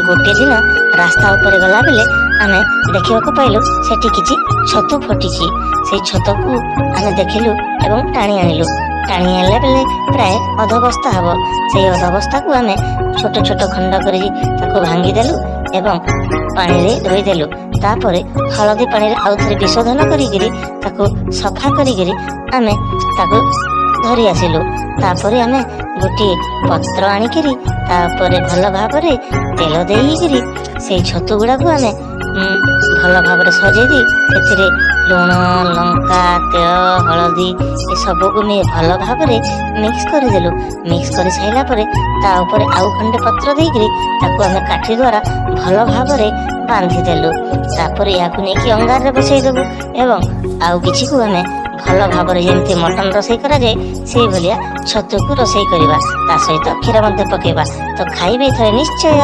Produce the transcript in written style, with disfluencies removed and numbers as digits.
ଗୋଟିଏ ଦିନ ରାସ୍ତା ଉପରେ ଗଲାବେଳେ ଆମେ ଦେଖିବାକୁ ପାଇଲୁ, ସେଠି କିଛି ଛତୁ ଫୁଟିଛି। ସେଇ ଛତୁକୁ ଆମେ ଦେଖିଲୁ ଏବଂ ଟାଣି ଆଣିଲୁ। ଟାଣି ଆଣିଲା ବେଳେ ପ୍ରାୟ ଅଧ ବସ୍ତା ହବ। ସେଇ ଅଧ ବସ୍ତାକୁ ଆମେ ଛୋଟ ଛୋଟ ଖଣ୍ଡ କରି ତାକୁ ଭାଙ୍ଗିଦେଲୁ ଏବଂ ପାଣିରେ ଧୋଇଦେଲୁ। ତାପରେ ହଳଦୀ ପାଣିରେ ଆଉ ଥରେ ବିଶୋଧନ କରିକିରି, ତାକୁ ସଫା କରିକିରି ଆମେ ତାକୁ ଧରି ଆସିଲୁ। ତାପରେ ଆମେ ଗୋଟିଏ ପତ୍ର ଆଣିକିରି ତାପରେ ଭଲ ଭାବରେ ତେଲ ଦେଇକିରି ସେଇ ଛତୁ ଗୁଡ଼ାକୁ ଆମେ ଭଲ ଭାବରେ ସଜେଇ ଦେଇ, ସେଥିରେ ଲୁଣ, ଲଙ୍କା, ତେଲ, ହଳଦୀ ଏସବୁକୁ ଭଲ ଭାବରେ ମିକ୍ସ କରିଦେଲୁ। ମିକ୍ସ କରି ସାରିଲା ପରେ ତା ଉପରେ ଆଉ ଖଣ୍ଡେ ପତ୍ର ଦେଇକିରି ତାକୁ ଆମେ କାଠି ଦ୍ୱାରା ଭଲ ଭାବରେ ବାନ୍ଧିଦେଲୁ। ତାପରେ ଏହାକୁ ନେଇକି ଅଙ୍ଗାରରେ ବସେଇଦେବୁ ଏବଂ ଆଉ କିଛିକୁ ଆମେ ଭଲ ଭାବରେ ଯେମିତି ମଟନ ରୋଷେଇ କରାଯାଏ, ସେଇଭଳିଆ ଛତୁକୁ ରୋଷେଇ କରିବା। ତା ସହିତ କ୍ଷୀର ମଧ୍ୟ ପକେଇବା। ତ ଖାଇବେ ଥରେ ନିଶ୍ଚୟ।